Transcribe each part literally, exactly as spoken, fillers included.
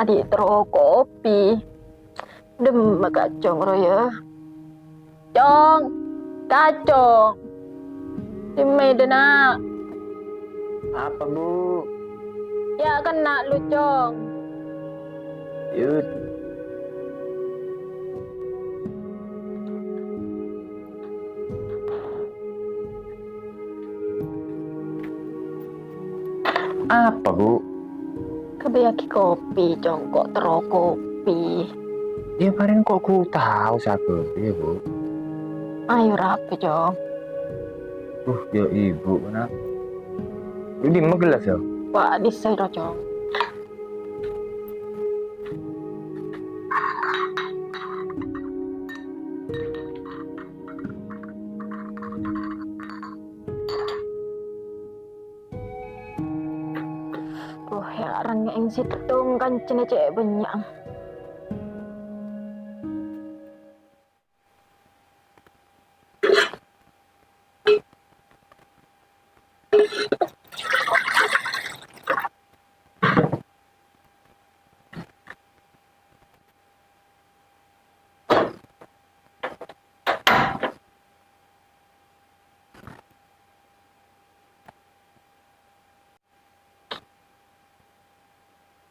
Adi' terro kopi. Dimma Kacong rowa, yâ? Cong, Kacong. Dimma, Dena'? Apa, Bu? Yâ, kenna' lu, Cong. Yut. Apa, Bu? Kabâjâ'âghi kopi, Cong, kok terro kopi. Yâ, paring kok ghu tao sabâ, yâ, Bu. Ayo, rape, Cong. Uh, yâ, Ibu, na. Ini mah gelas, yâ? Wah, bisa, Cong. Duh, yâ, rengngeng sèttong kancana cè' bânnya'.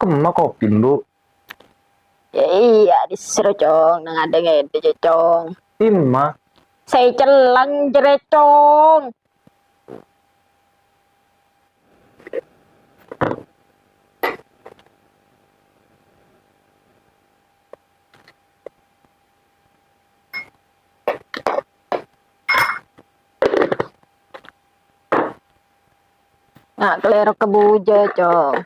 Kemma kopi, Bu? Yâ iyâ, dhisero, Cong, nang adhâ ngèdhâ, Cong. Dimma? Sè cellèng jârèya, Cong. Nga' kalèro kabujâ, Cong.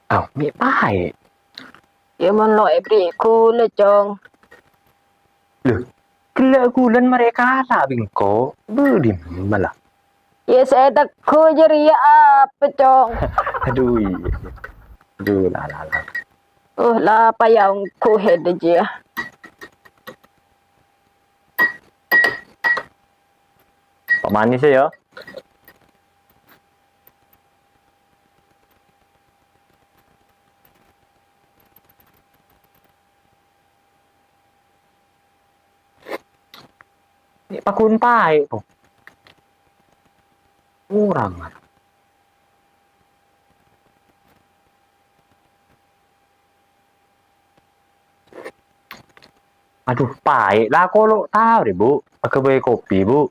Au, mè' paè'. Yâ, mon lo' èberri' ghulâ, Cong. Lho, ghellâ' ghulâna marè kala bi' engko'. Bâdâ dimma la? Yâ, sè ètegghu jârèya apa, Cong? Adu, iyâ. Adu, la, la, la. Uh, la, apa yâ ongghu hèdhâ jiyâ. Pamanisè, yâ. Nè' paggun paè', to. Orèng. Adu, paè'. La kolo' tao rè, Bu. Aghâbây kopi, Bu.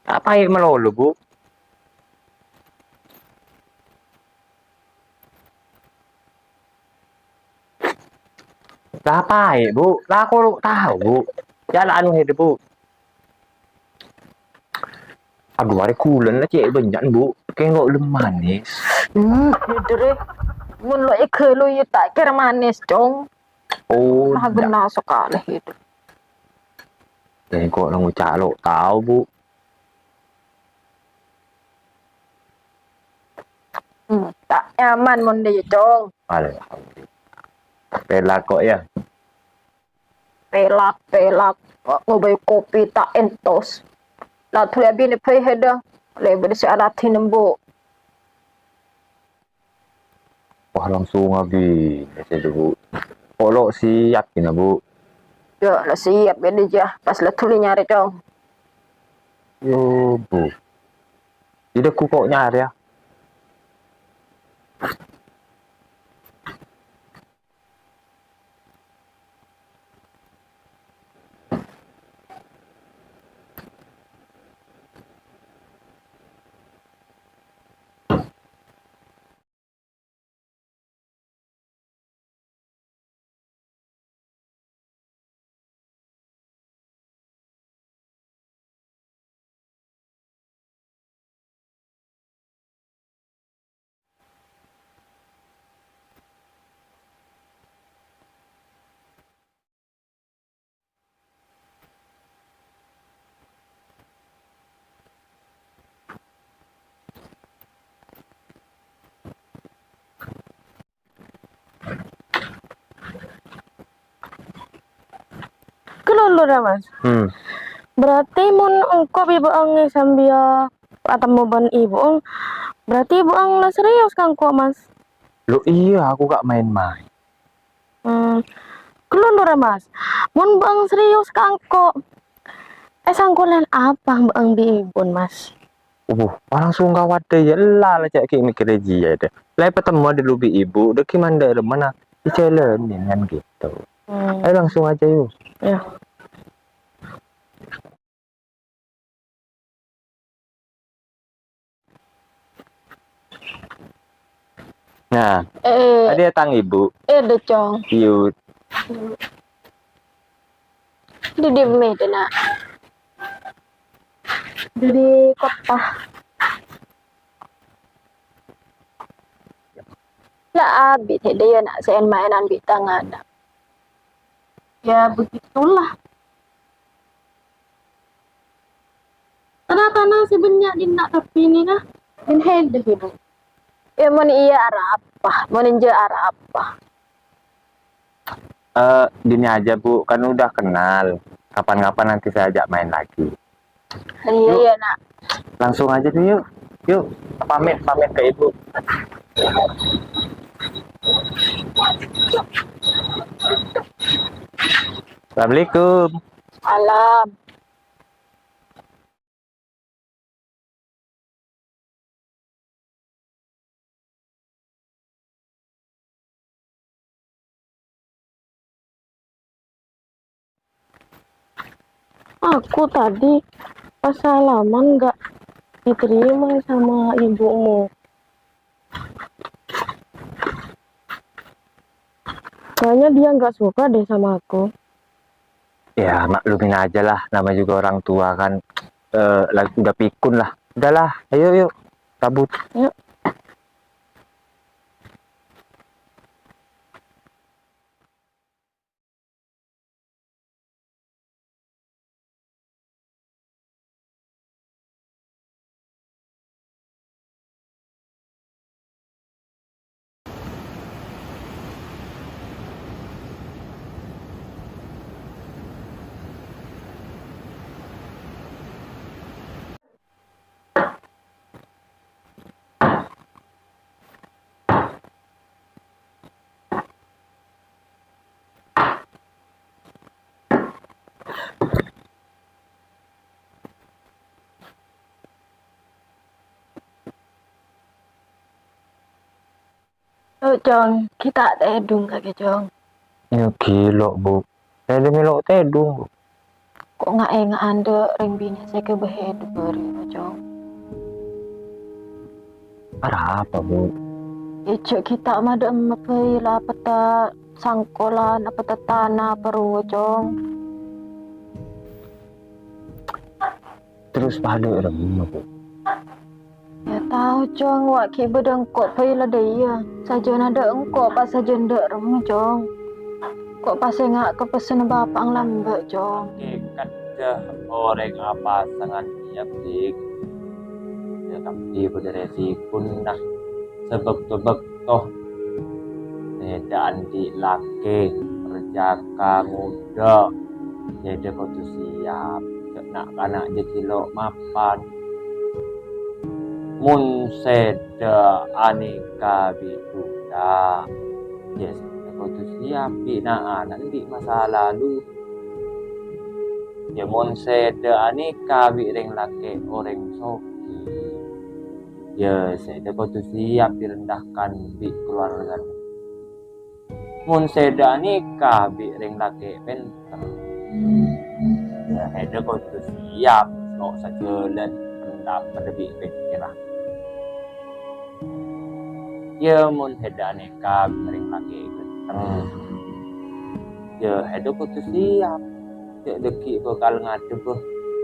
Ta' paè' malolo, Bu. La paè', Bu. La kolo' tao, Bu. Yâ la anu hèdhâ, Bu. Adu, arè ghulâna la cè' bânnya'an, Bu. Kèng lo' lem manis. Hmm, hèdhâ rè. Mon lo' èghâlu yâ ta' kèra manis, Cong. Oh, maha ghenna sakalè hèdhâ. Engko' la ngoca' lo' tao, Bu. Hmm, ta' nyaman mon dâjâ, Cong. Alhamdulillah. Pèlak ko', yâ? Pèlak, pèlak. Kok ngobâi kopi ta' entos. La dhuli abinè bhâi hèdhâ. Lè bâdâ sè aradhi nembu. Wah, langsung abinè sè, Bu. Kok lo' siap, yâ, Bu? Yâ, la siap, yâ, dâjâ. Pas la dhuli nyarè, Cong. Yo, Bu. Ida ku kok nyarè, yâ. Lho, ra, Mas. Hmm. Berarti mon engko' bi' bâ'âng sambiyâ atemmo bân ibu'âng, berarti ibu'âng la serius ka engko', Mas? Lo iyâ, aku gak main-main. Hmm. Ghâllu ra, Mas. Mon bâ'âng serius ka engko', èsangkolèn apa bâ'âng bi' ibu'na, Mas? Wuh, langsung ka wadâ, yâ, ella, la cè' ghi' mèkkèrè jiyâ, dâ. La èpatemmo dâllu bi' ibu, dâ ghi' mandhâr mana, èjhâlâni kan gitu. Hmm. Ayo langsung aja, yuk. Ya. Nah, eh, tadi datang ibu. Eh, dâ, Cong. Yut. Dâ dimma, dâ, Na'? Dâ di kottha. La abit dâ, yâ, Na', sè èn-maènan bi' tang ana'. Ya, begitulah. Tana-tana sè bânnya' dinna' tabbhinèna, bân hèdâ, Ibu. Yâ, mon iyâ arapa, mon enjâ' arapa. Eh, gini aja, Bu, kan udah kenal. Kapan-kapan nanti saya ajak main lagi. Iya, yuk. Iya, Nak. Langsung aja dulu, yuk. Yuk, pamit, pamit ke Ibu. Assalamualaikum. Salam. Aku tadi pas salaman nggak diterima sama ibumu. Kayaknya dia nggak suka deh sama aku. Ya, maklumin aja lah, namanya juga orang tua kan, eh, la-, udah pikun lah. Udahlah, ayo, yuk, cabut. Yuk. Oh, Cong, ghi' ta' tèdung kakè, Cong. Yâ, ghilo', Bu. Tèdung mèlo tèdung, Bu. Ko' nga'-ènga'an dâ' rèng binè' sè èkabâ hèdâ bâriyâ, Cong. Arapa, Bu? Yâ, jhâ' ghi' ta' madhâ'emma bhâi la apa ta' sangkolan, apa ta' tana apa rowa, Cong. Terros padâ remma, Bu. Yâ tao, Cong, wa' ghi' bâdâ engko' bhâi la dâ' iyâ. Sajân dâ' engko' pas sajân dâ' remma, Cong. Ko' pas enga' ka pèssèna bapa'na lambâ', Cong. Hakèkatta orèng apasangan niyat, Dik. Yâ, kabbhi bâdâ rèsikona. Sabâb to-bâkto sèdhâ andi' lakè, parjaka ngodâ, sèdhâ kodhu siap, jhâ' na'-kana' jhâ' ghilo' mapan. Mon sèdhâ anikah bi' bhudhâk, yâ sèdhâ kodhu siap bi' na'-ana' bi' masa lalu. Yâ mon sèdhâ anikah bi' rèng lakè' orèng soghi, yâ sèdhâ kodhu siap direndahkan bi' keluargana. Mon sèdhâ anikah bi' rèng lakè' pènter, yâ sèdhâ kodhu siap lo' sajhâlân pendapadda bi' pèkkèran. Yâ mon sèdhâ anikah bi' rèng lakè' ghânteng, yâ sèdhâ kodhu siap. Jhâ' dhâggi' bhâkal ngadhebbhâ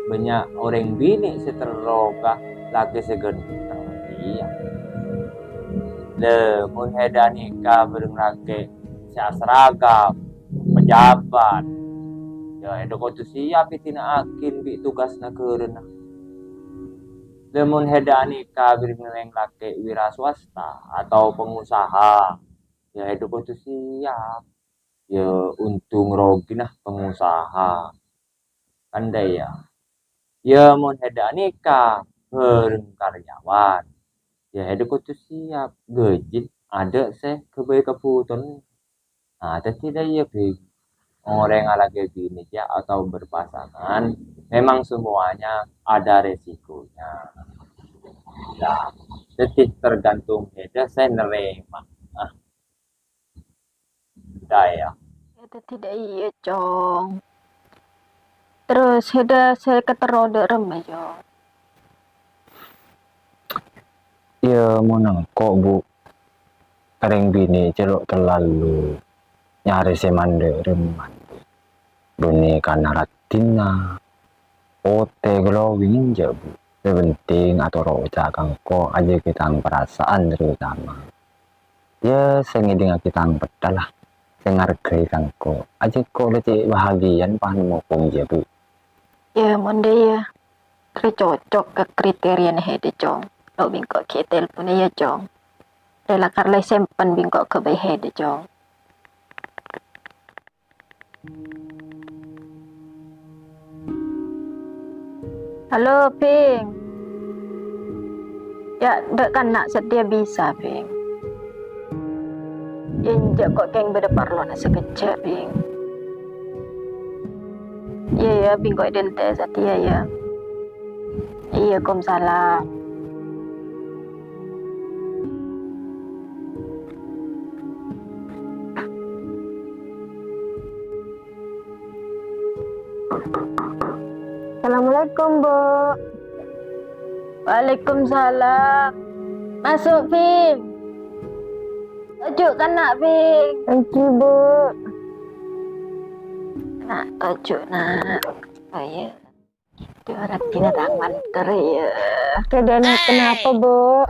bânnya' orèng binè' sè terro ka lakè sè ghânteng. Iyâ. Lè, mon sèdhâ anikah bi' rèng lakè' sè asragam, pejabat, yâ sèdhâ kodhu siap èdina'aghi bi' tugas naghârâna. Lè, mon sèdhâ anikah bi' rèng lakè' wira swasta atau pengusaha, yâ sèdhâ kodhu siap. Yâ, untung rogina pengusaha. Kan dâ' iyâ. Iyâ, mon hèdâ anikah bhâreng karyawan, iyâ hèdâ kodhu siap, ghâji adâ' sè ghâbây kabhutowan. Nah, dhâddhi dâ' iyâ, Bhing, orèng alakè binè jâ atau berpasangan, memang semuanya ada resikonya. Nah, dhâddhi tergantung hèdâ sè narèma. Ah. Dâ' iyâ. Iyâ, dhâddhi dâ' iyâ, Cong. Terros hèdâ sè èkaterro dâ' remma, Cong? Iyâ, mon engko', Bu, orèng binè cè' lo' terlalu nyarè sè mandhâr-remman. Bânnè kana raddhinna, potè, glowing enjâ', Bu. Sè penting atoro' oca' ka engko', ajâgâ tang parasaan terutama. Iyâ, sè ngèdingngaghi tang pettha la, sè ngargai ka engko'. Ajâ engko' la cè' bahagian pan mokong jâ, Bu. Iyâ, mon dâ' iyâ. Rè cocok ka kriteria hèdâ, Cong. Lo' bi' engko' ghi' telpon, iyâ, Cong. Rè lakar la èsempen bi' engko' ghâbây hèdâ, Cong. Halo, Bhing. Yâ, dâ' kanna' satèya bisa, Bhing. Enjâ' ko' kèng bâdâ parlona sakejjhâ', Bhing. Iyâ, iyâ, Bhing ko' èdhântè satèya, yâ. Iyâ, kom salam. Assalamualaikum, Bu. Waalaikumsalam. Maso', Bhing. Toju' kana', Bhing. Èngghi, Bu. Na', toju', na'. Oh, iyâ. Dâ' raddhinna tang mandhâr, iyâ. Kèdâna kenapa, Bu?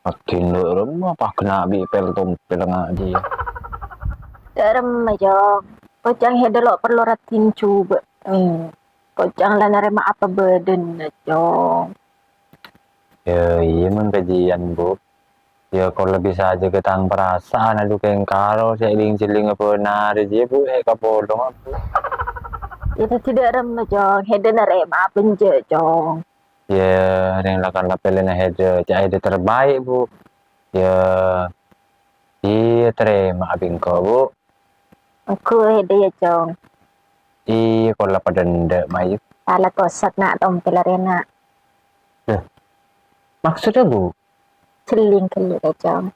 Raddhin dâ' remma pas kèna' bi' pel-tompel ngajhi. Dâ' remma, Cong. Koca'na hèdâ lo' parlo raddhin jhubâ'. Hmm. Koca'na la narèma apa bâdâna, Cong. Yâ, iyâ, mon kajiyân, Bu. Yâ, kaulâ bisa ajâgâ tang parasaan, adu, kèng karo sè èling-cèlinga bhânar, jiyâ, Bu, è kapolong, Bu. Yâ, dhâddhi dâ' remma, Cong. Hèdâ narèma apa enjâ', Cong? Yâ, rèng la kan la pèlèna hèdâ, ca'na hèdâ terbaik, Bu. Yâ, iyâ, tarèma bi' engko', Bu. Engko' hèdâ, yâ, Cong. Iyâ, kaulâ padâ endâ', Mayu. Sala kosot, na', tompel arèya, na'. Loh, maksoddhâ, Bu? Cèling ghâllu, yâ, Cong.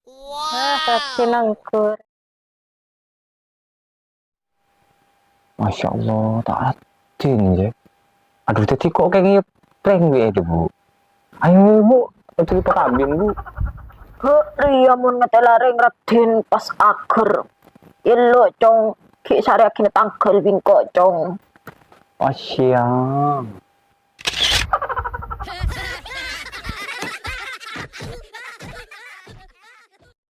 Wah, saksi nangkur. Masya Allah, ta' raddhin, jâ. Adu, dhâddhi ko' kèng prank bi' è dâ', Bu. Ayo, Bu, adu pakabin, Bu. He, rèya mon ngatèla rèng raddhin pas aghâr. Yâ lo', Cong, ghi' sarèyaghina tangghâl bi' engko', Cong. Oh, siap.